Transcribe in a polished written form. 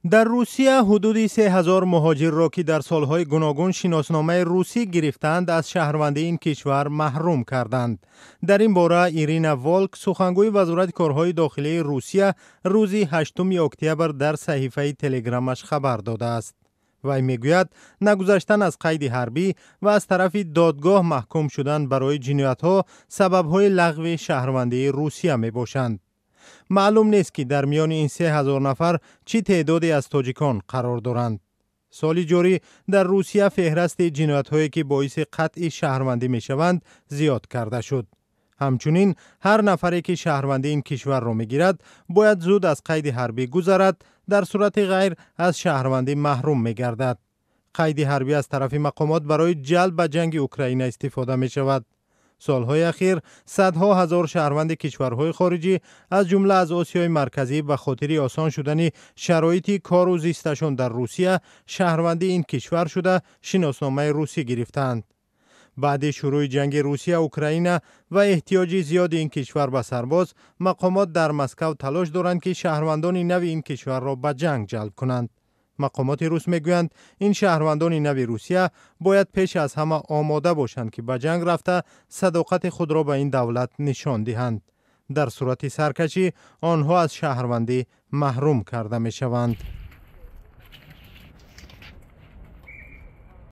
Дар Русия ҳудуди 3000 муҳоҷирро, ки дар солҳои гуногун шиносномаи русӣ гирифтаанд, аз шаҳрвандии ин кишвар маҳрум карданд. Дар ин бора Ирина Волк, сухангӯи Вазорати корҳои дохилии Русия, рӯзи 8 октябр дар саҳифаи Телеграмаш хабар додааст. Вай мегӯяд, нагузаштан аз қайди ҳарбӣ ва аз тарафи додгоҳ маҳкум шудан барои ҷиноятҳо сабабҳои лағви шаҳрвандии Русия мебошанд. Маълум нест, ки дар миёни ин 3000 нафар чӣ теъдоде аз тоҷикон қарор доранд. Соли ҷорӣ дар Русия феҳрасти ҷиноятҳое, ки боиси қатъи шаҳрвандӣ мешаванд, зиёд карда шуд. Ҳамчунин ҳар нафаре, ки шаҳрвандии ин кишварро мегирад, бояд зуд аз қайди ҳарбӣ гузарад, дар сурати ғайр аз шаҳрвандӣ маҳрум мегардад. Қайди ҳарбӣ аз тарафи мақомот барои ҷалб ба ҷанги Украина истифода мешавад. Солҳои ахир садҳо ҳазор шаҳрванди кишварҳои хориҷӣ, аз ҷумла аз Осиёи Марказӣ, ба хотири осон шудани шароити кору зисташон дар Русия шаҳрванди ин кишвар шуда, шиносномаи русӣ гирифтаанд. Баъди шурӯъи ҷанги Русия Украина ва эҳтиёҷи зиёди ин кишвар ба сарбоз, мақомот дар Москав талош доранд, ки шаҳрвандони нави ин кишварро ба ҷанг ҷалб кунанд. Мақомоти рус мегӯянд, ин шаҳрвандони нави Русия бояд пеш аз ҳама омода бошанд, ки ба ҷанг рафта, садоқати худро ба ин давлат нишон диҳанд. Дар сурати саркашӣ онҳо аз шаҳрвандӣ маҳрум карда мешаванд.